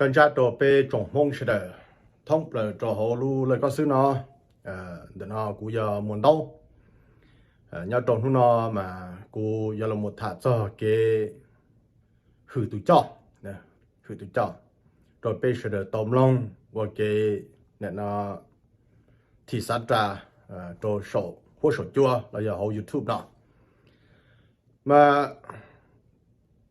Nyob zoo rau peb tsoom Hmoob sawv daws thoob plaws rau hauv lub laj koj xwb no. Ntawm no kuv yog Muas Ntaub. Nyob rau hnub no mas kuv yuav los tham txog kev hwm tus coj, hwm tus coj rau peb sawv daws tau mloog ua kev nim no thim xav ras rau saum huab saum cua los yog hauv YouTube no. Mas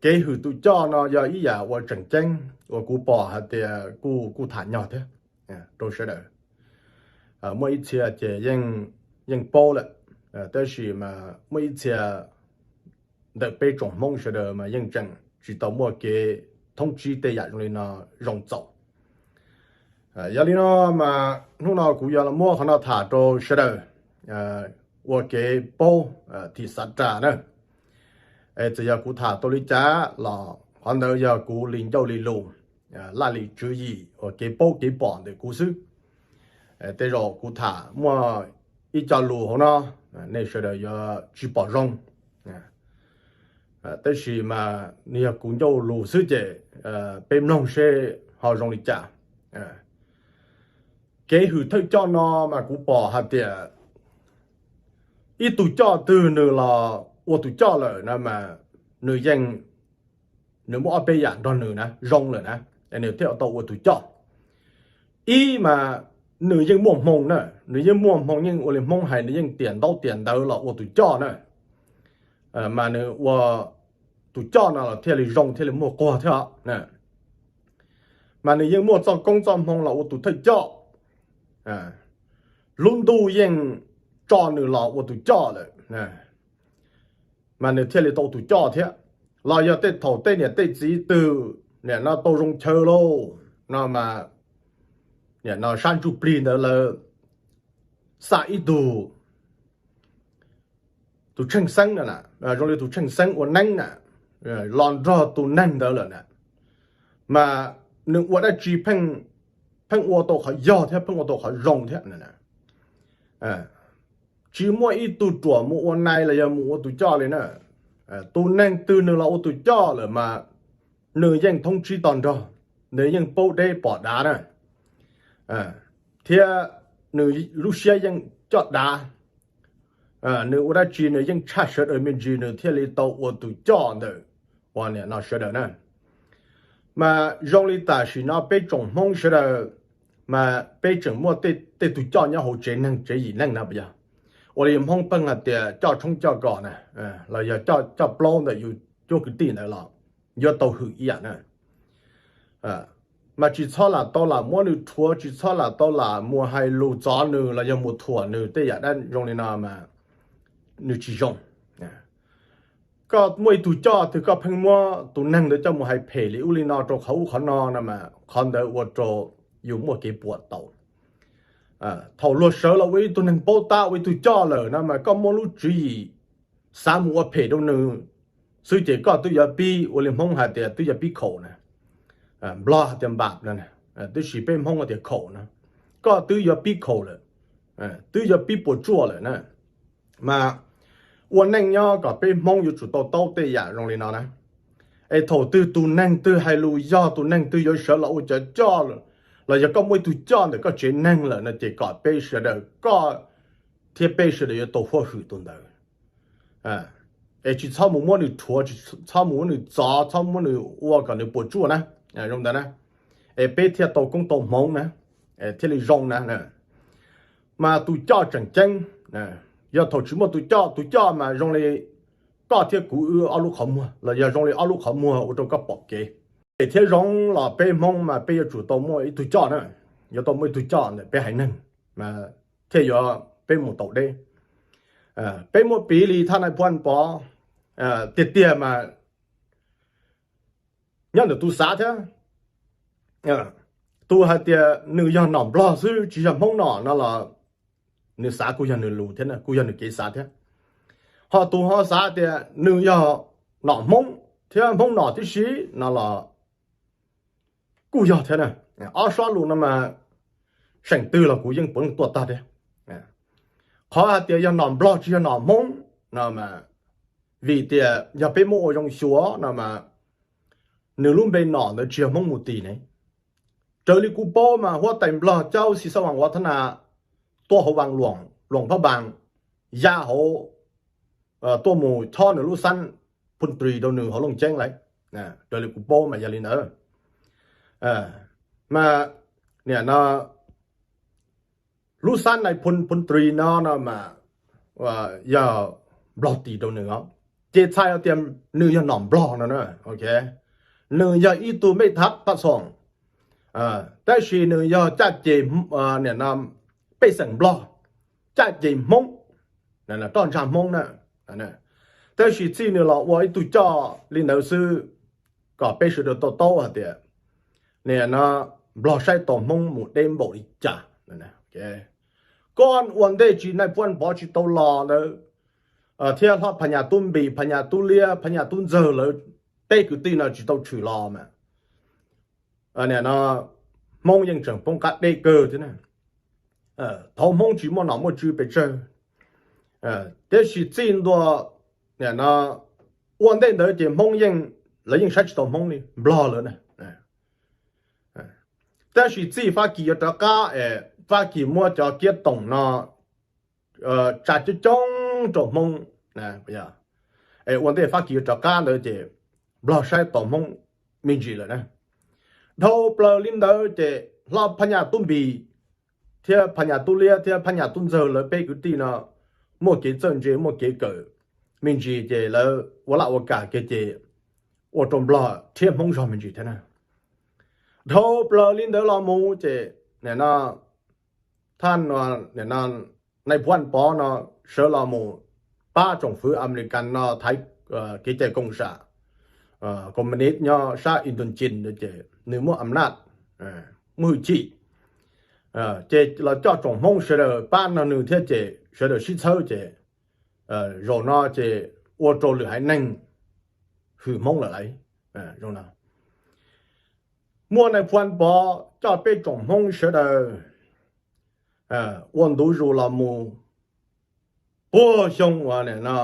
kev hwm tus coj no yog ib yam uas tseem ceeb uas kuv pom hais tias kuj kuj tham nyog thiab rau sawv daws. Muaj ib txhia ces yeej paub lawm, tab sis mas muaj ib txhia ntawm peb tsoom Hmoob sawv daws mas yeej tseem tsis tau muaj kev thoob tsib tej yam zoo li no zoo txaus. Yog li no mas hnub no kuv yuav los muab qhov no tham rau sawv daws ua kev paub thim xav ras na. Txawm yog kuv tham tau li cas los qhov ntawd yog kuv li ncauj li lus, laj lim tswv yim uas kev paub kev pom ntawm kuv xwb. Tej zaum kuv tham muaj ib co lus hauv no nej sawv daws yuav tsis pom zoo, tab sis mas nws yog kuv ncauj lus xwb ces peb mloog seb ho zoo li cas. Kev hwm thawj coj no mas kuv pom hais tias ib tug coj twg nws los ua tus coj lawm na mas nws yeej, nws muaj ob peb yam nrog nws na zoo lawm na, nws thiaj tau ua tus coj. Ib mas nws yeej muaj hmoo na, nws yeej muaj hmoo, yeej ua li Hmoob hais nws yeej tiam ntaub tiam ntawv los ua tus coj na. Mas nws ua tus coj no los thiaj li zoo thiaj li muaj quag thiab. Mas nws yeej muaj txoj koob txoj hmoo los ua tus thawj coj, lub ntuj yeej tso nws los ua tus coj lawm, mas nws thiaj li tau tus coj thiab. Los yog tej thaum tej niam tej txiv twg nim no tau zoo chaw lauj no mas nim no sab ntsuj plig ntawd lawv xa ib tug, tus tsheej xeeb no, zoo li tus tsheej xeeb ua neeb na, los nrog tus neeg ntawd lawm na, mas nws ua dab tsi pheej ua tau qhov yog thiab pheej ua tau qhov zoo thiab. Tsis muaj ib tug ruam mus ua nai los yog mus ua tus coj li na. Tus neeg twg nws los ua tus coj lawm mas nws yeej thoob tsib to nrog, nws yeej paub deb pom dav na, thiab nws lub siab yeej coj dav. Nws ua dab tsi nws yeej tshaj sawv daws me ntsis nws thiaj li tau ua tus coj ntawm uas nim no sawv daws na. Mas zoo li tam sim no peb tsoom Hmoob sawv daws mas peb tseem muaj tej tus coj nyob hauv tsev neeg tsev yim neeg na puas yog? Ua li Hmoob pheej hais tias coj tshoob coj kos na, los yog coj plaub ntawm yus cuab kwv tij ntawd los yuav tau hwm ib yam na. Mas tsis txhob lam tau lam muab nws rhuav, tsis txhob lam tau lam mus hais lus txov nws los yog mus thuam nws tej yam dab zoo li no mas nws tsis zoo. Koj muaj ib tug coj twg koj pheej muab tus neeg ntawd coj mus hais phem li ub li no rau qhov ub qhov no no mas qhov ntawd ua rau yus muaj kev puas tau. Thaum luag sawv los ua ib tug neeg paub tab ua ib tug coj lawm no mas koj muaj lub tswv yim xav mus ua phem rau nws xwb ces koj twb yuav pib ua li Hmoob hais tias twb yuav pib khaum na. Nplog tias npam no, tab sis peb Hmoob tias khaum no. Koj twb yuav pib khaum lawm, twb yuav pib puas tsuaj lawm na. Mas ua neej nyob kom peb Hmoob yuav tsum tau taub tej yam zoo li no na. Es thaum twg tus neeg twg hais lus yog tus neeg twg yuav sawv los ua cov coj los yog koj muaj ib tug coj ntawm koj tsev neeg lawm no ces kom peb sawv daws koj thiab peb sawv daws yuav tau huaj hwm tus ntawd. Es tsis txhob mus muab nws rhuav, tsis txhob mus muab nws txov, txhob muab nws ua kom nws puas tsuaj na, zoo ntawd na. Es peb thiaj tau koob tau hmoov na, thiaj li zoo na. Mas tus coj tseem ceeb, yog thaum tsis muaj tus coj, tus coj mas zoo li koj thiab kuv wb ob lub qhov muag los yog zoo li ob lub qhov muag ua rau koj pom kev. Es thiab zoo los peb Hmoob mas peb yuav tsum tau muaj ib tug coj na, yuav tau muaj ib tug coj ntawm peb haiv neeg mas thiaj yuav peb mus tau deb. Peb muab piv li thaj nais Phuaj Pov tiag tiag mas nyob ntawm tus xav thiab. Tus hais tias nws yog nom Nplog xwb tsis yog Hmoob nom no los nws xav kuj yog nws lus thiab, kuj yog nws kev xav thiab. Ho tus ho xav tias nws yog nom Hmoob thiab Hmoob nom tib si no los kuj yog thiab na. Ob sob lus no mas seem twg los kuv yeej puav leej tuaj tag thiab. Qhov hais tias yog nom Nplog tsis yog nom Hmoob no mas vim tias yog peb muab ua zoo xyuas no mas nws lub npe nom ntawd tsis yog Hmoob mus tis ne. Raws li kuv paub mas huab tais Nplog Cauv Xis Xab Vas Uav Thab Nas tuaj hauv Vas Luam, Luam Phab Npas, ya hauv, tuaj mus chob nws lub xab phoo tris rau nws hauv Looj Ceeb lawm. Raws li kuv paub mas yog li ntawd. Mas nim no lub xab nais phoo, phoo tris no no mas yog Nplog tis rau nws os. Ces txhais hais tias nws yog nom Nplog no na. Nws yog ib tug mej thab paj xoom, tab sis nws yog caj ces, nim no pej xeem Nplog, caj ces Hmoob, roj ntsha Hmoob na. Tab sis txij nws los ua ib tug coj li ntawd xwb, kom peb sawv daws tau taub hais tias nim no Nplog saib taus Hmoob mus deb npaum li cas. Koj ua ntej tsis, Nais Phoo Vaj Pov tsis tau los ntawd, thiab hlob Phas Nyas Tub Npis, Phas Nyas Tub Liab, Phas Nyas Tub Ntxawg lawv peb kwv tij no tsis tau tshwm los mas nim no Hmoob yeej tseem poob qab deb kawg thiab na. Thaum Hmoob tsis muaj nom muaj tswv pes tsawg, tiam sis txij ntua nim no ua ntej ntawd ces Hmoob yeej, lawv yeej saib tsis taus Hmoob li, Nplog lawv na. Tab sis txij Fab Kis yuav rov qab es Fab Kis muab cov kiab toom no tsa coob coob rau Hmoob, es ua ntej Fab Kis yuav rov qab ntawd ces Nplog saib taus Hmoob me ntsis lawm na. Dhau plaws li ntawd ces hlob Phas Nyas Tub Npis thiab Phas Nyas Tub Liab thiab Phas Nyas Tub Ntxawg lawv peb kwv tij no muaj kev txawj ntse muaj kev kawm me ntsis ces lawv ua laj ua kam kiag ces ua rau Nplog rhiab Hmoob zog me ntsis thiab na. Dhau plaws li ntawd los mus ces nim no thaj no, nim no Nais Phoo Vaj Pov no sawv los mus pab tsoom fwv Amelikas no thaiv kev cai koom sam, koos mus nis nyob sab Indochina ces nws muaj am naj, muaj hwj chim, ces los coj tsoom Hmoob sawv daws pab nrog nws thiab ces sawv daws sib txhawb ces zaum no ces ua rau lwm haiv neeg hwm Hmoob lawm lauj. Muaj Nais Phoo Vaj Pov coj peb tsoom Hmoob sawv daws ua ntu zus los mus puag xyoo uas nim no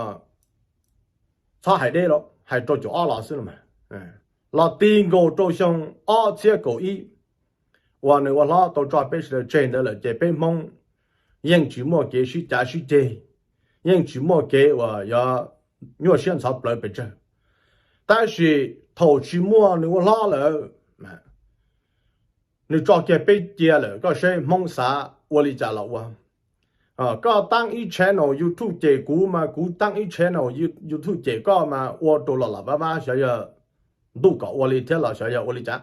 txhob hais deb los hais rau caum ob los xwb los mas, los ti nkaus rau xyoo ob txhiab kaum ib uas nws ua hlob tau tso peb sawv daws tseg ntawd lawm ces peb Hmoob yeej tsis muaj kev sib cav sib ceg, yeej tsis muaj kev uas yuav nyuaj siab ntxhov plawv pes tsawg. Tab sis thaum tsis muaj nws ua hlob lawm, nws tso kiag peb cia lawm, koj saib Hmoob xav ua li cas los ua. Koj taab ib channel YouTube cem kuv mas kuv taab ib channel YouTube cem koj mas ua rau los los vab vab xyov yog ntuj kom ua li thiab los xyov yog ua li cas.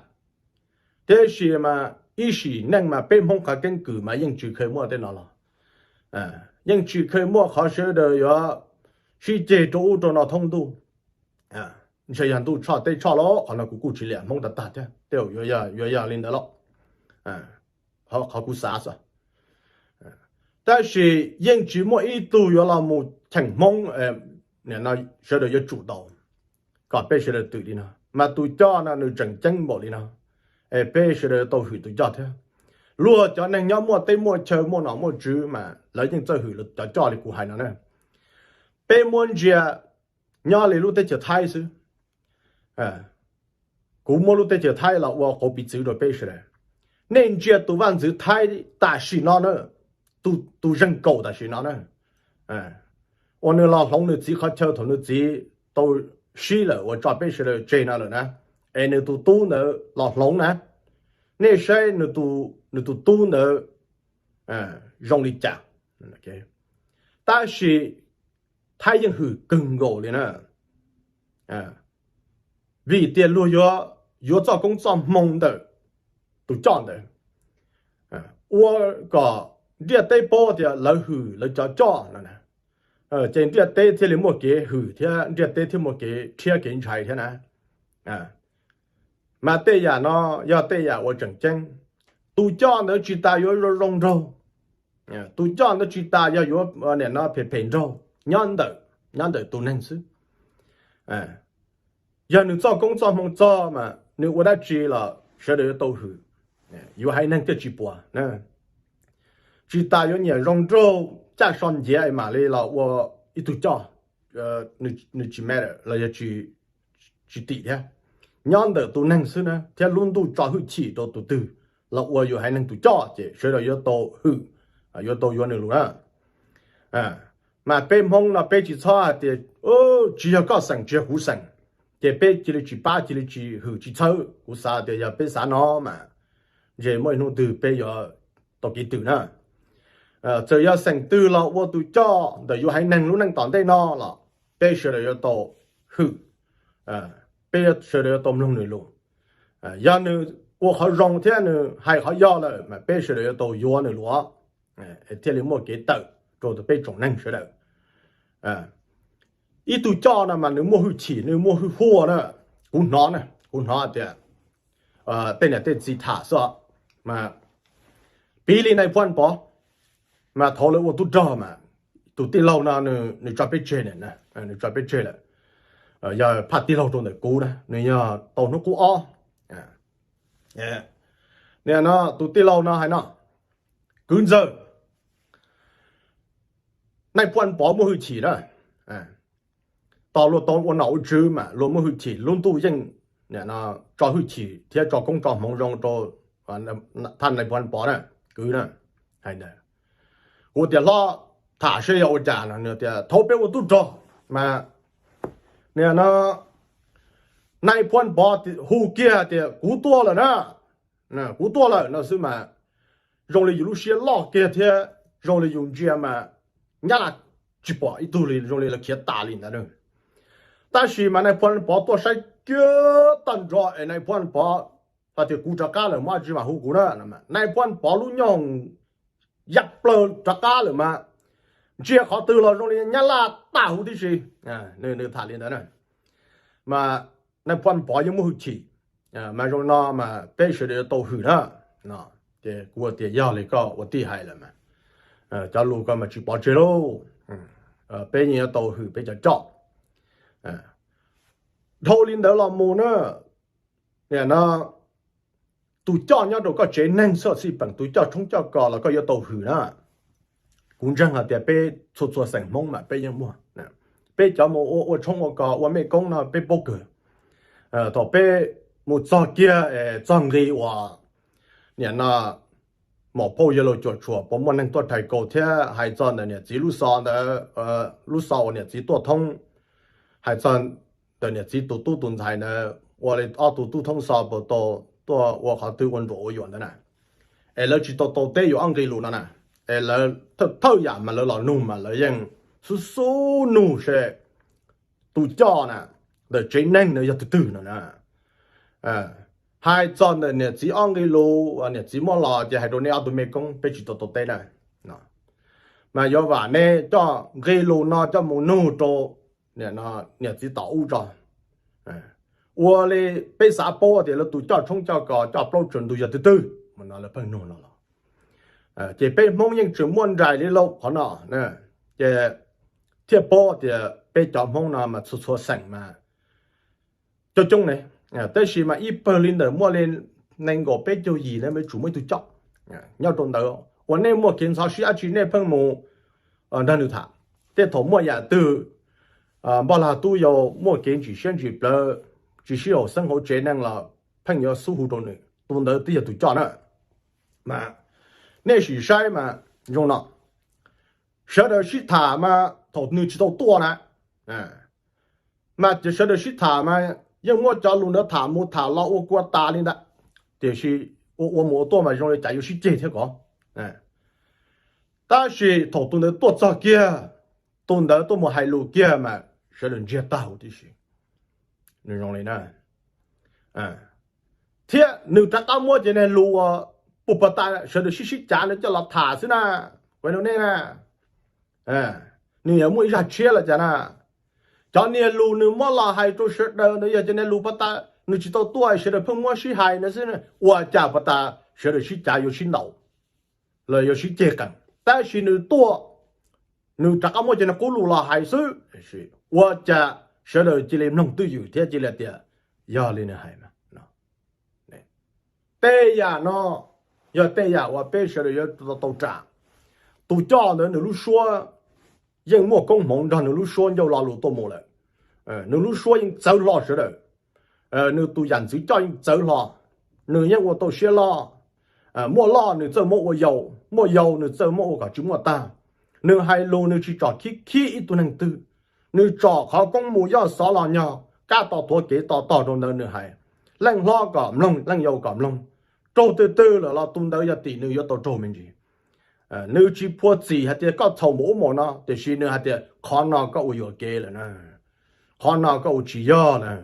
Tiam sis mas ib sim neej mas peb Hmoob qhov keeb kwm mas yeej tsis kheev muaj tej no los, yeej tsis kheev muaj qhov sawv daws yuav sib ceg rau ub rau no thoob ntuj. Ntshe yog ntuj tshoj teb tshoj los qhov no kuv kuj tsis liam Hmoob tag tag thiab, tej zaum yuav yog li ntawd los, qhov kuv xav xwb. Tab sis yeej tsis muaj ib tug yuav los mus cheem Hmoob, sawv daws yuav tsum tau kom peb sawv daws twm li no mas tus coj no nws tseem ceeb npaum li no, es peb sawv daws yuav tau hwm tus coj thiab. Luag cov neeg nyob muaj teb muaj chaw muaj nom muaj tswv mas lawv yeej txawj hwm cov coj li kuv hais no na. Peb muab ntsia nyob li lub teb chaws Thaib xwb, kuv muab lub teb chaws Thaib los ua qauv piv txwv rau peb sawv daws. Nej ntsia tus vaj ntxwv Thaib tam sim no na, tus zeeg kaum tam sim no na, uas nws los hloov nws txiv qhov chaw thaum nws txiv tau sib lawm uas tso peb sawv daws tseg no lawm na, es nws tus tub ntawd los hloov na, nej saib nws tus tub ntawd zoo li cas. Tab sis Thaib yeej hwm kawg nkaus li na, vim tias luag yuav txoj koob txoj hmoo ntawm tus coj ntawd, ua kom ntiaj teb paub tias lawv hwm lawv cov coj no, ces ntiaj teb thiaj li muaj kev hwm thiab ntiaj teb thiaj muaj kev rhiab kev ntshai thiab na. Mas tej yam no yog tej yam uas tseem ceeb. Tus coj ntawd tsis tas yuav zoo zoo nraug, tus coj ntawd tsis tas yog yuav nim no phem phem nraug, nyob ntawm, nyob ntawm tus neeg xwb. Yog nws txoj koob txoj hmoo txog mas nws ua dab tsi los sawv daws yuav tau hwm, yuav haiv neeg thiaj tsis puas. Tsis tas yuav nyiam zoo nraug caj so nciav es mam li los ua ib tug coj, nws tsis matter los yog tsis tim thiab, nyob ntawm tus neeg xwb na thiab lub ntuj tso hwj chim rau tus twg los ua yus haiv neeg tus coj ces sawv daws yuav tau hwm, yuav tau yuav nws lus na. Mas peb Hmoob no peb tsis txhob hais tias tsis yog koj xeem tsis yog kuv xeem, ces peb cia li tsis pab cia li tsis hwm tsis txhawb. Kuv xav tias yog peb xav no mas ntshe muaj ib hnub twg peb yuav tau kev twm na. Txawm yog xeem twg los ua tus coj ntawm yus haiv neeg lub neej tom ntej no los peb sawv daws yuav tau hwm, peb sawv daws yuav tau mloog nws lus. Yog nws ua qhov zoo thiab nws hais qhov yog lawm mas peb sawv daws yuav tau yuav nws lus, thiaj li muaj kev tawm rau peb tsoom neeg sawv daws. Ib tug coj no mas nws muaj hwj chim nws muaj hwj huaj na. Kuv hnov na, kuv hnov tias tej niam tej txiv tham xwb mas piv li Nais Phoo Pov mas thaum lawv ua tub rog mas tus tij laug no nws tso peb tseg, nws tso peb tseg lawm. Yog phaj tij laug rau ntawm kuv na, nws yog tau hnub qub ob. Nim no tus tij laug no hais no, kwv ntxawg, Nais Phoo Pov muaj hwj chim na. Tos luag tau ua nom ua tswv mas luag muaj hwj chim, lub ntuj yeej tso hwj chim thiab tso koob tso hmoov zoo rau thaj Nais Phoo Pov na, kwv na. Hais ntawd kuv tias hlob, tham seb yog ua cas no. Nws tias thaum peb ua tub rog mas nim no Nais Phoo Pov hu kiag tias kuv tuaj lawm na, kuv tuaj lawm no xwb mas zoo li yus lub siab loj kiag thiab zoo li yus ntsia mas Nyab Laj tsis pom ib tug li, zoo li lawv khiav tas li ntawd. Tab sis mas Nais Phoo Pov tuaj saib kiag tag nrho es Nais Phoo Pov hais tias kuv rov qab lawm, muaj dab tsi mas hu kuv na. Nais Phoo Pov lub nyoog ya plaws rov qab lawm mas ntsia qhov twg los zoo li Nyab Laj tas huv tib si. Nws tham li ntawd na. Mas Nais Phoo Pov yeej muaj hwj chim, mas zoo no mas peb sawv daws yuav tau hwm na. Ces kuv tias yog li koj ua tij hais lawm mas cov lus ko mas tsis pov tseg lauj. Peb yeej yuav tau hwm peb cov coj. Dhau li ntawd los mus na, nim no tus coj nyob rau koj tsev neeg xwb xij peem, tus coj tshoob coj kos los koj yuav tau hwm na. Kuv ntseeg hais tias peb txhua txhua xeem Hmoob mas peb yeej muaj. Peb cov mus ua ua tshoob ua kos ua mej koob no peb paub kawg. Thaum peb mus txog kiag txog nqi uas nim no maum phauj yawg laus cuam tshuam puas muaj neeg tuaj rhais kaus thiab hais txog ntawm niam txiv lub xov ntawd, lub xov uas niam txiv tuaj thoob, hais txog ntawm niam txiv tus tub tus ntxhais ntawd ua li ob tug tub thoob xov puas tau tuaj ua qhov twg ua nruam ua yuam ntawd na. Es lawv tsis tau tau teb yus ob nqi lus no na. Es lawv thawj yam mas lawv los nug mas lawv yeej xub xub nug seb tus coj na ntawm tsev neeg na yog tus twg no na. Hais txog ntawm niam txiv ob nqi lus uas niam txiv muab los ces hais rau nej ob tug mej koob peb tsis tau tau teb na. Mas yuav vam nej coj nqi lus no coj mus nug rau niam txiv tom ub tso. Ua li peb xav paub tias lawv tus coj tshoob coj kos coj plaub tsaws ntug yog twg twg mas no lawv pheej nug no los. Ces peb Hmoob yeej tseem muaj nraim li lauj qhov no, ces thiaj paub tias peb cov Hmoob no mas txhua txhua xeem mas coob coob ne. Tab sis mas ib pawg li ntawm muaj li nees nkaum peb caug yim ne, yuav tsum muaj ib tug coj nyob rau ntawd uas nej muaj kev ntxhov siab dab tsi nej pheej mus nrog nws tham. Tej thaum muaj yam twg npog lag tub yau muaj kev ntsim siab ntsim plawv, tsis sib haum xeeb hauv tsev neeg los pheej yuav xub hu rau nws, tus ntawd twb yog tus coj na. Mas nej sim saib mas zoo no, sawv daws sib tham mas thaum nws tsis tau tuaj na, mas sawv daws sib tham mas yeej muab cov lus ntawd tham mus tham los ua kua tas li ntawd, tiam sis ua ua mus ua tuaj mas zoo li cas yuav sib ceg thiab ko. Tab sis thaum tus ntawd tuaj txog kiag, tus ntawd tuaj mus hais lus kiag mas sawv daws ntsiag tag huv tib si. Nws zoo li na. Thiab nws rov qab muab cov niag lus uas puag puag ta sawv daws sib sib cav ntawd coj los tham xwb na, kuv nug nej na. Nws yuav muaj ib zaj tshiab los cas na. Cov niag lus nws muab los hais rau sawv daws ntawd yog cov niag lus puag ta nws tsis tau tuaj sawv daws pheej muab sib hais ntawd xwb, ua cas puag ta sawv daws sib cav yuav sib ntaus los yuav sib ceg qees. Tab sis nws tuaj, nws rov qab muab cov niag qub lus los hais xwb, ua cas sawv daws cia li mloog twj ywm thiab cia li tias yog li nws hais. Tej yam no yog tej yam uas peb sawv daws yuav tau ras. Tus coj ntawd nws lub suab yeej muaj koob hmoov nrog nws lub suab ncauj lo lus tuaj mus lawm. Nws lub suab yeej txawv hlo sawv daws. Nws tus yam ntxwv coj yeej txawv hlo. Nws yeej ua tau siab loj. Muaj loj nws txawj muab ua yau, muaj yau nws txawj muab ua kom tsis muaj tag. Nws hais lus nws tsis tsom khib khib ib tug neeg twg, nws tsom qhov koob mus yoj xov los nyog kab to tuav kev to tog rau ntawd nws hais. Leej hlob kom mloog, leej yau kom mloog. Raug twg twg lawm los tus ntawd yog tim nws yuav tau raug me ntsis. Nws tsis phua txim hais tias koj txhaum npaum ub npaum no, tiam sis nws hais tias qhov no koj ua yuam kev lawm na, qhov no koj ua tsis yog lawm.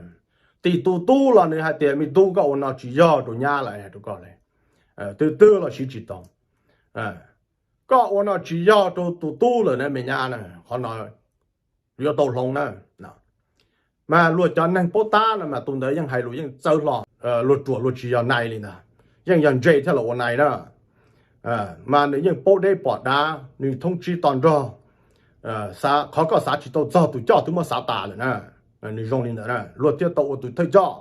Tim tus tub los nws hais tias me tub, koj ua no tsis yog rau nyab lawm, rau koj lawm. Twg twg los siv tsis tau. Koj ua no tsis yog rau tus tub lawm na me nyab na, qhov no yuav tau hloov na. Mas luag cov neeg paub tab no mas tus ntawd yeej hais lus yeej txawv hlo, luag ruam luag tsis yog nais li ntag, yeej yog ntse thiaj los ua nais na. Mas nws yeej paub deb pom dav, nws thoob tsib to nrog. Qhov koj xav tsis tau txog tus coj twb muab xav tas lawm na. Nws zoo li ntawd na luag thiaj tau ua tus thawj coj.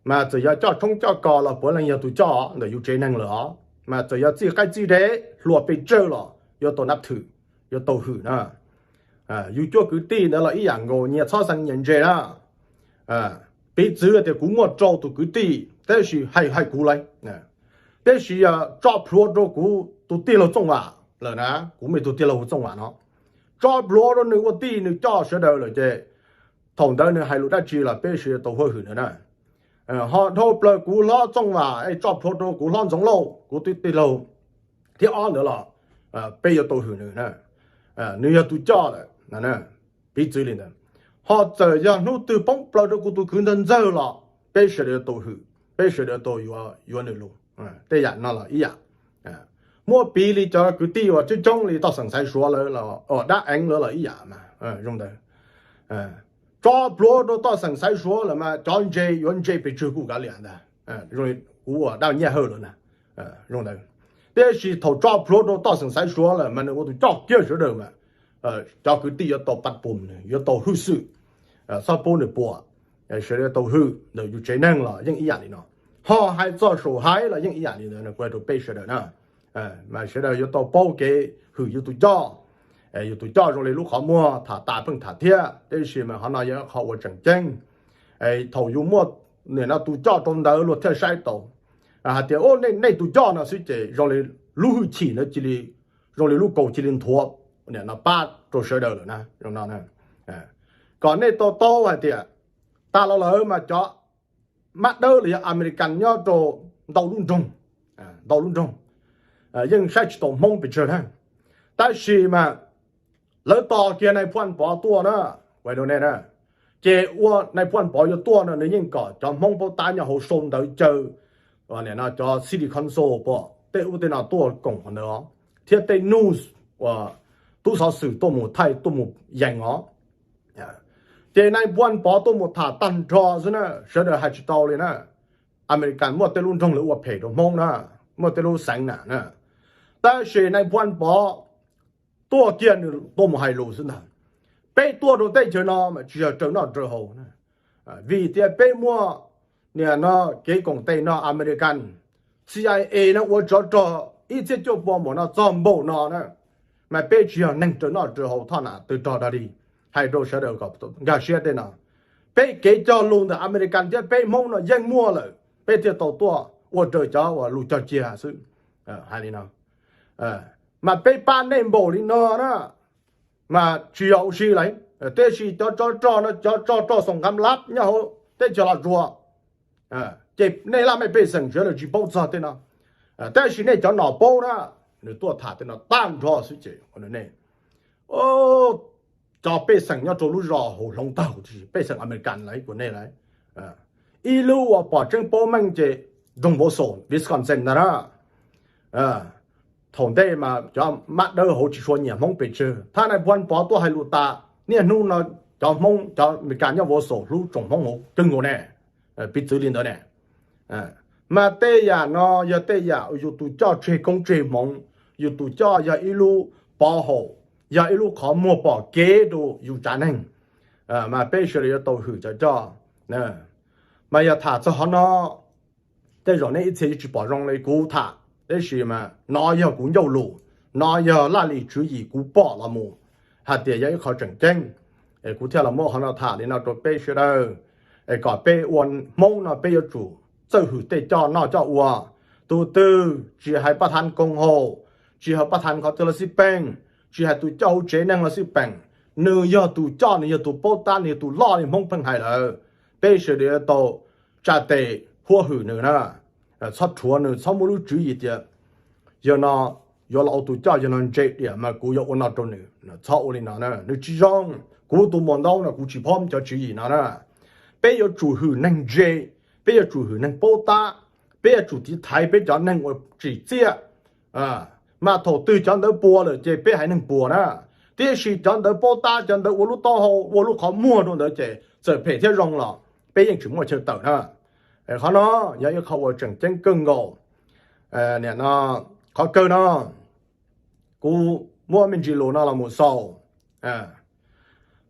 Mas txawm yog coj tshoob coj kos los puav leej yog tus coj ntawm yus tsev neeg lawm os. Mas txawm yog txij qaib txij dev hluas pes tsawg los yuav tau nab thwm, yuav tau hwm na. Yus cuab kwv tij ntawd los ib yam nkaus, nyias txhob xeev nyias ntse na. Piv txwv tias kuv muaj rau tus kwv tij, tab sis hais hais kuv lawm, tab sis yog tso plhuav rau kuv tus tij laug Txooj Vam lawm na, kuv muaj tus tij laug hu Txooj Vam no, tso plhuav rau nws ua tij nws coj sawv daws lawm ces thaum ntawd nws hais lus dab tsi los peb sawv daws tau huab hwm nws na. Ho dhau plaws kuv hlob Txooj Vam es tso plhuav rau kuv hlob Ntxoov Lauj, kuv tus tij laug thib ob ntawd los peb yuav tau hwm nws na. Nws yog tus coj lawm. Piv txwv li ntawd. Ho txawm yog hnub twg poob plaws rau kuv tus kwv ntawd ntxawg los peb sawv daws yuav tau hwm, peb sawv daws yuav tau yuav nws lus. Tej yam no los ib yam. Muab piv li cov kwv tij uas coob coob li Toj Xeem Xaiv Suav lawm, Dab Eev lawm los ib yam mas zoo ntawd. Tso plhuav rau Toj Xeem Xaiv Suav lawm mas cov ntse yuav ntse pes tsawg kuj kav liam ntag. Kuv ua Dab Nyiaj Hawj lawm na, zoo ntawd. Tiam sis thaum tso plhuav rau Toj Xeem Xaiv Suav lawm mas nws ua tus coj kiag sawv daws mas cov kwv tij yuav tau pab pum nws, yuav tau hwj xwm, txhob pub nws puas, sawv daws tau hwm ntawm yus tsev neeg los yeej ib yam li no. Ho hais txog saum haiv los yeej ib yam li ntawd, kuv hais rau peb sawv daws na. Mas sawv daws yuav tau paub kev hwm yus tus coj. Yus tus coj zoo li lub qhov muag tham tas pheej tham thiab, tab sis mas qhov no yog qhov uas tseem ceeb. Thaum yus muaj nim no tus coj rau ntawd luag thiaj saib tau hais tias nej tus coj no xwb ces zoo li lub hwj chim ntawd cia li, zoo li lub kaus cia li nthuav nim no pab rau sawv daws lawm na. Kom nej tau taub hais tias tas los lawm mas cov mab dawb los yog Amelikas nyob rau ntau lub nroog, ntau lub nroog yeej saib tsis taus Hmoob pes tsawg na. Tab sis mas lawv tos kiag nais phoo Pov tuaj na, ces ua nais phoo Pov yuav tuaj no nws yeej kom cov Hmoob paub tab nyob hauv sau ntawv caw cov City Council pom tej ub tej no tuaj koom qhov ntawd os, thiab tej news uas tub xov xwm tuaj mus thaij tuaj mus yees os. Ces nais phoo Pov tuaj mus tham tag nrho xwb na, sawv daws hais tsis tau li na. Amelikas muaj tej lub nroog lawv ua phem rau Hmoob na, muaj tej lub xeev na na. Tab sis nais phoo Pov tuaj kiag nws tuaj mus hais lus xwb ntag. Peb tuaj rau teb chaws no mas tsis yog raws noj raws haus, vim tias peb muaj nim no kev koom tes no Amelikas, C I A no ua tsov rog ib txhiab cuaj pua npaum no txog npaum no na, mas peb tsis yog neeg raws noj raws haus thoj nam tw rog dog dig. Hais rau sawv daws kom nkag siab tej no, peb kev cog lus ntawm Amelikas thiab peb Hmoob no yeej muaj lawm, peb thiaj tau tuaj ua raws cov uas lus cog cia xwb. Hais li no, mas peb pab nej npaum li no na, mas tsis yog ua si lawm. Tiam sis cov tsov rog no, cov tsov rog xoom kham lab nyob hauv teb chaws Los Tsuas, ces nej laj mej pej xeem sawv daws tsis paub txog tej no, tab sis nej cov nom paub na, nws tuaj tham tej no tag nrho xwb ces nej, cov pej xeem nyob rau lub zos hauv hloov taug, pej xeem Amelikas lawv kuv nej lawm, ib lub uas pom tseeb paub meej ces nroog Wausau, Wisconsin ntag na. Thaum ntej mas cov mab dawb hauv tsis suav nyiam Hmoob pes tsawg, thaj nais phoo Pov tuaj hais lus tas, niaj hnub no cov Hmoob cov Amelikas nyob Wausau hlub tsoom Hmoob hauv kawg nkaus ne. Piv txwv li ntawd ne. Mas tej yam no yog tej yam yus tus coj tseg koob tseg hmoov, yus tus coj yog ib lub pov haum, yog ib lub qhov muag pom kev rau yus tsav neeg. Mas peb sawv daws yuav tau hwm cov coj. Mas yog tham txog qhov no, tej zaum nej ib txhia yuav tsis pom zoo li kuv tham, tab sis mas no yog kuv ncauj lus, no yog laj lim tswv yim kuv pom los mus hais tias yog ib qho tseem ceeb, kuv thiaj los muab qhov no tham li no rau peb sawv daws, kom peb ua Hmoob no peb yuav tsum txawj hwm tej coj noj coj ua, Tus twg tsis hais paj thav koom haum, tsis hais paj thav qhov twg los xij peem, tsis hais tus coj hauv tsev neeg los xij peem, nws yog tus coj, nws yog tus paub tab, nws yog tus loj li Hmoob pheej hais lawm. Peb sawv daws tau tsa tes huab hwm nws na, txhob rhuav nws, txhob muaj lub tswv yim tias yog no yuav los ua tus coj, yog no ntse diam mas kuv yuav ua no rau nws. Txhob ua li no na, nws tsis zoo. Kuv tus muam ntau no kuv tsis pom cov tswv yim no na. Peb yuav tsum hwm neeg ntse, peb yuav tsum hwm neeg paub tab, peb yuav tsum tiv thaiv peb cov neeg uas tsim txiaj. Mas thaum twg cov ntawd puas lawm ces peb haiv neeg puas na. Tiam sis cov ntawd paub tab, cov ntawd ua lub taub hau, ua lub qhov muag rau ntawd ces txawm phem thiab zoo los peb yeej tsis muaj chaw tawm na. Qhov no yog ib qho uas tseem ceeb kawg nkaus. Nim no qhov kawg no kuv muab me ntsis lus no los mus xaus.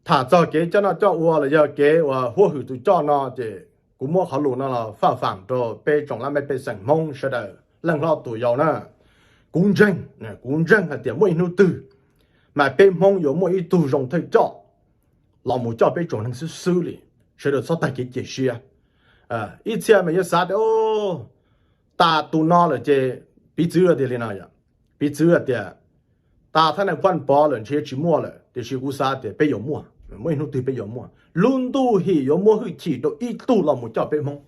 Tham txog kev coj noj coj ua los yog kev uas huab hwm tus coj no ces kuv muab qhov lus no los faj fam rau peb tsoom laj mej pej xeem Hmoob sawv daws, leej hlob tus yau na. Kuv ntseeg, kuv ntseeg hais tias muaj ib hnub twg mas peb Hmoob yuav muaj ib tug zoo thawj coj los mus coj peb tsoom neeg xwb xwb li. Sawv daws txhob tag kev cia siab. Ib txhia mas yuav xav tias tas tus no lawm ces, piv txwv tias li no, piv txwv tias tas thab nees Phuaj Pov lawm ntshe tsis muaj lawm, tiam sis kuv xav tias peb yuav muaj, muaj ib hnub twg peb yuav muaj. Lub ntuj him yuav muab hwj chim rau ib tug los mus coj peb Hmoob.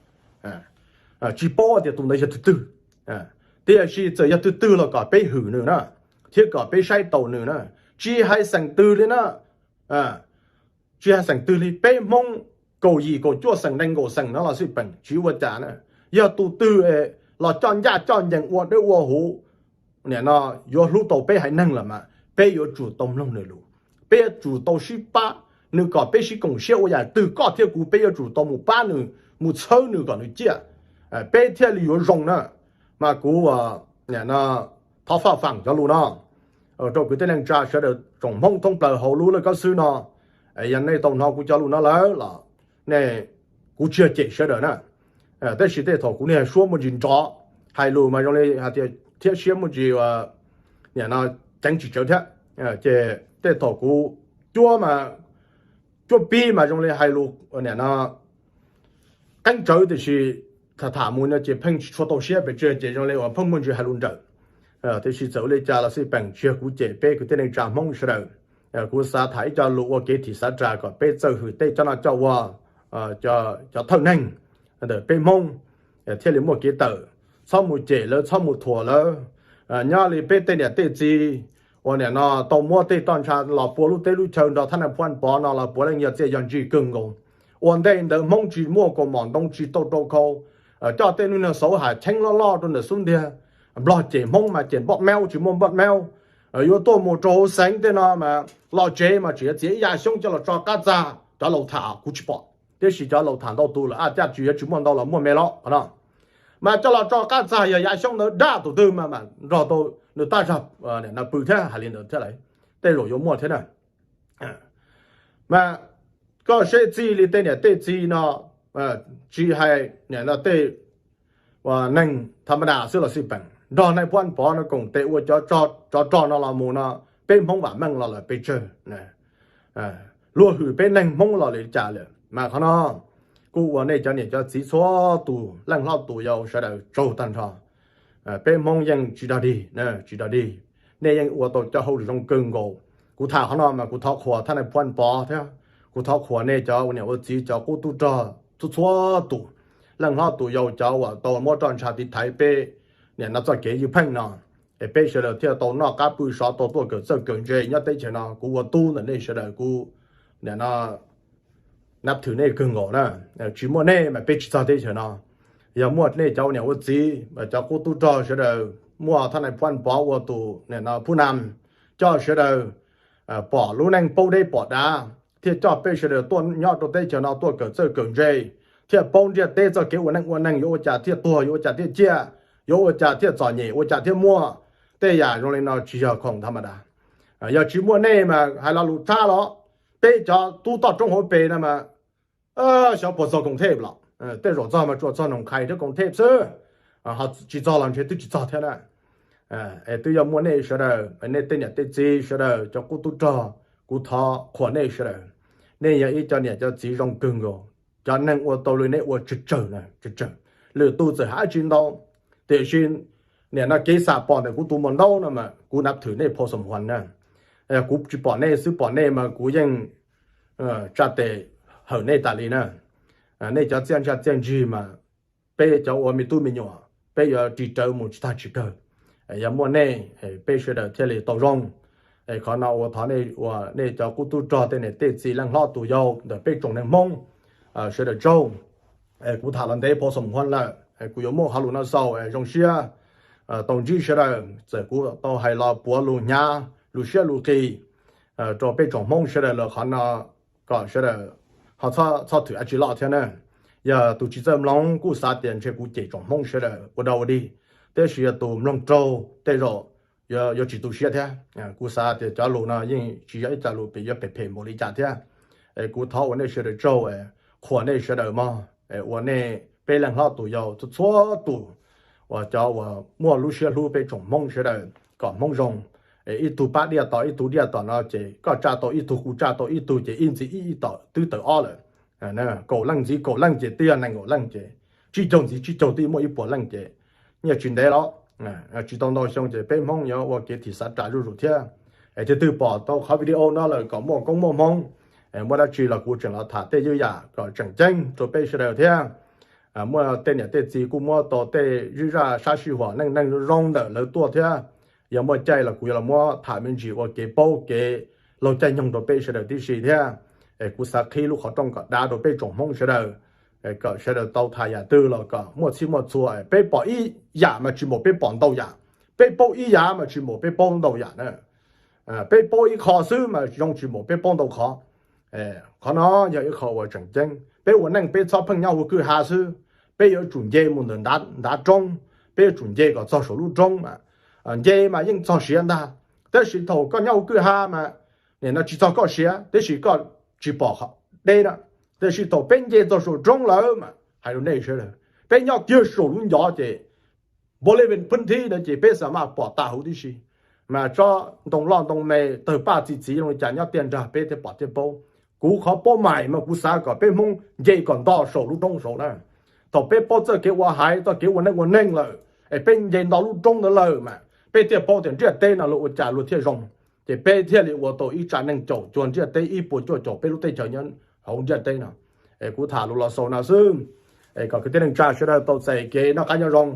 Tsis paub tias tus ntawd yog tus twg, tiam sis txawm yog tus twg los kom peb hwm nws na, thiab kom peb saib taus nws na. Tsis hais xeem twg li na, tsis hais xeem twg li, peb Hmoob kaum yim kaum cuaj xeem nees nkaum xeem no los xij peem tsis ua cas na. Yog tus twg los coj ncaj coj ncees ua dawb ua huv, nim no yuav hlub tau peb haiv neeg lawm mas peb yuav tsum tau mloog nws lus, peb yuav tsum tau sib pab. Nws kom peb sib koom siab ua yam twg, koj thiab kuv peb yuav tsum tau mus pab nws, mus txhawb nws kom nws ciaj, peb thiaj li yuav zoo na. Mas kuv thov faj fam cov lus no rau kwv tij neej tsa sawv daws tsoom Hmoob thoob plaws hauv lub laj kab xwb no. Yog nej tau hnov kuv cov lus no lawm los nej, kuv tsis yog cem sawv daws na. Tab sis tej thaum kuv niag suab muaj ntsis nrov, hais lus mas zoo li hais tias thiab siab muaj ntsis, nim no ceev tsis tsawv thiab. Ces tej thaum kuv cuab mas, cuab pib mas zoo li hais lus nim no qeeb tsawv, tiam sis tham tham mus no ces pheej tsis tshua tau siab pes tsawg ces zoo li uas pheej muaj ntsis hais lus nrawm. Tiam sis txawm ua li cas los xij peem tsis yog kuv cem peb kwv tij neej tsa Hmoob sawv daws. Kuv xav tham ib co lus ua kev thim xav ras kom peb txawj hwm tej coj noj coj ua, cov thawj neeg ntawm peb Hmoob thiaj li muaj kev tawm. Txhob mus cem lawv, txhob mus thuam lawv. Nyob li peb tej niam tej txiv uas nim no tau muab tej roj ntsha los pua lub teb lub chaw nrog thab nees Phuaj Pov no los puav leej yog txiaj yog ntsig kawg nkaus. Ua ntej ntawd Hmoob tsis muaj kaus mom ntoo, tsis tau rau khau, coj tej hnub nyoog xauv ham cheeb loj loj rau ntawm xub ntiag. Nplog cem Hmoob mas cem npoj meub, tsis muaj npoj meub. Yuav tuaj mus rau hauv xeev tej no mas los tsev mas tseem yuav txiav ib yam xyoob coj los tso qab txag. Cov laus tham kuv tsis pom, tiam sis cov laus tham ntau tus lawm, ab caj tsis yuav tsis muaj ntau los muaj me los qhov no. Mas coj los tso qab txag, yog yam xyoob ntawd dab tus twg mas nrog tau nws tab zag pw thiab, hais li ntawd thiab lawm. Tej zaum yuav muaj thiab na. Mas koj saib txij li tej niam tej txiv no, tsis hais nim no tej neeg tham ma das xwb los xij peem, nrog nees Phuaj Pov no koom tes ua cov rog no los mus no, peb Hmoob vam meej los lawm pes tsawg. Luag hwm peb neeg Hmoob los li cas lawm mas qhov no kuj ua nej cov niam cov txiv txhua tus, leej hlob tus yau sawv daws tsaug tag nrho. Peb Hmoob yeej tsis dog dig, tsis dog dig. Nej yeej ua tau cov hauj lwm zoo kawg nkaus. Kuv tham qhov no mas kuv thov qhuas thab nees Phuaj Pov thiab kuv thov qhuas nej cov ua niam ua txiv, cov qub tub rog txhua txhua tus, leej hlob tus yau, cov uas tau muab roj ntsha tiv thaiv peb nim no txoj kev ywj pheej no, es peb sawv daws thiaj tau noj qab pw sov, tau tuaj kawm txawj kawm ntse nyob teb chaws no. Kuv ua tub ntawm nej sawv daws, kuv nim no nab thwm nej kawg nkaus na. Tsis muaj nej mas peb tsis txog teb chaws no. Yog muaj nej cov ua niam ua txiv, cov qub tub rog sawv daws, muaj thab nees Phuaj Pov ua tus nim no phub nam, coj sawv daws pom lub neej paub deb pom dav, thiaj coj peb sawv daws tuaj nyob rau teb chaws no tuaj kawm txawj kawm ntse, thiaj paub ntiaj teb txoj kev ua neej ua neeg, yuav ua cas thiaj tuag, yuav ua cas thiaj ciaj, yuav ua cas thiaj txom nyem, ua cas thiaj muaj. Tej yam zoo li no tsis yog khoom tham ma das. Yog tsis muaj nej mas hais lo lus tshaj los, peb cov tub toj roob hauv pes no mas xyov puas txog Koom Thej los, tej zaum txog mas tsuas txog Noom Qhais thiab Koom Thej xwb, ho tsis txog los ntshe twb tsis txog thiab na. Es twb yog muaj nej sawv daws, nej tej niam tej txiv sawv daws, cov qub tub rog, kuv thov qhuas nej sawv daws. Nej yog ib co niam cov txiv zoo kawg nkaus, cov neeg ua tau li nej ua tsawg tsawg na, tsawg tsawg. Lwm tus txawm hais tsis ntau, Tiam sis nim no kev xam pom ntawm kuv tus muam ntaub no mas kuv nab thwm nej phau xom huas na. Kuv tsis pom nej xwb, pom nej mas kuv yeej tsa tes hawm nej tas li na. Nej cov txiaj ntsha txiaj ntsig mas peb cov ua me tub me nyuam peb yuav ris rawv mus tsis tag tsis kawg. Yog muaj nej, peb sawv daws thiaj li tau zoo. Qhov no ua thov nej ua nej cov qub tub rog tej niam tej txiv leej hlob tus yau ntawm peb tsoom neeg Hmoob sawv daws tsaug. Kuv tham los ntev phau xom huas lawm, kuv yuav muab qhov lus no xaus zoo siab tau ntsib sawv daws. Txawm kuv tau hais los puav lus hnyav lus siab lus qis rau peb tsoom Hmoob sawv daws los qhov no kom sawv daws ho txhob thwm dab tsi loj thiab na. Yog tus tsis txawj mloog kuj xav tias ntshe kuv cem tsoom Hmoob sawv daws ua dog ua dig, tab sis yog tus mloog raug tej zaum yuav tsis tu siab thiab. Kuv xav tias cov lus no yeej tsis yog ib co lus pem yuav phem phem npaum li cas thiab. Kuv thov ua nej sawv daws tsaug, qhuas nej sawv daws mog, ua nej peb leej hlob tus yau txhua tus uas cov uas muaj lub siab hlub peb tsoom Hmoob sawv daws kom Hmoob zoo. Ib tug pab diaj tom ib tug diaj tom no ces koj tsa tau ib tug kuv tsa tau ib tug ces ib ntxiv ib ib tom twb tawm ob lawm. Kaum leej ntxiv kaum leej ces twb yog nees nkaum leej ces tsib caug ntxiv tsib caug twb muaj ib puas leej ces nyiaj tsis ntev los tsis tau ntau xyoo ces peb Hmoob yuav ua kev thim xav ras zuj zus thiab. Es tus twg pom tau qhov video no lawm kom muaj koob muaj hmoov, muaj dab tsi los kuv tseem los tham tej ywj yam kom tseem ceeb rau peb sawv daws thiab. Muaj tej niam tej txiv kuj muab tau tej ywj zaj sab sij huam neej neeg zoo zoo ntawm lawv tuaj thiab. Yog muaj caij los kuv yuav los muab tham me ntsis ua kev paub kev laug caij nyoog rau peb sawv daws tib si thiab. Es kuv xav qhib lub qhov rooj kom dav rau peb tsoom Hmoob sawv daws, kom sawv daws tau tham yam twg los kom muaj txhij muaj txhua. Peb pom ib yam mas tsis npaum peb pom ntau yam, peb paub ib yam mas tsis npaum peb paub ntau yam na. Peb paub ib qho xwb mas zoo tsis npaum peb paub ntau qhov. Qhov no yog ib qho uas tseem ceeb. Peb ua neej peb txhob pheej nyob hauv kwj ha xwb, peb yuav tsum nce mus ntawm ntav roob, peb yuav tsum nce kom txog saum lub roob mas nce mas yeej txog siav ntag. Tab sis thaum koj nyob hauv kwj ha mas nim no tsis txog koj siav, tab sis koj tsis pom deb na. Tab sis thaum peb nce txog saum roob lawm mas hais rau nej sawv daws, peb nyob kiag saum lub ncov ces npaum li pheej thib na ces peb xa maj pom tas huv tib si. Mas tsob ntoo loj ntoo me tawg paj txi txiv zoo li cas nyob tiaj nrag peb thiaj pom thiaj paub. Kuv qhov paub mais mas kuv xav kom peb Hmoob nce kom nto saum lub roob saud na. Thaum peb paub txoj kev ua haiv, txoj kev ua neej ua neeg lawm, es peb nce nto lub roob ntawd lawm mas peb thiaj paub tias ntiaj teb no luag ua cas luag thiaj zoo, ces peb thiaj li ua tau ib tsa neej caum cuag ntiaj teb ib puas cuaj caum peb lub teb chaws nyob hauv ntiaj teb no. Es kuv tham lus los xaus no xwb, es kom kwv tij neej tsa sawv daws tau txais kev noj qab nyob zoo.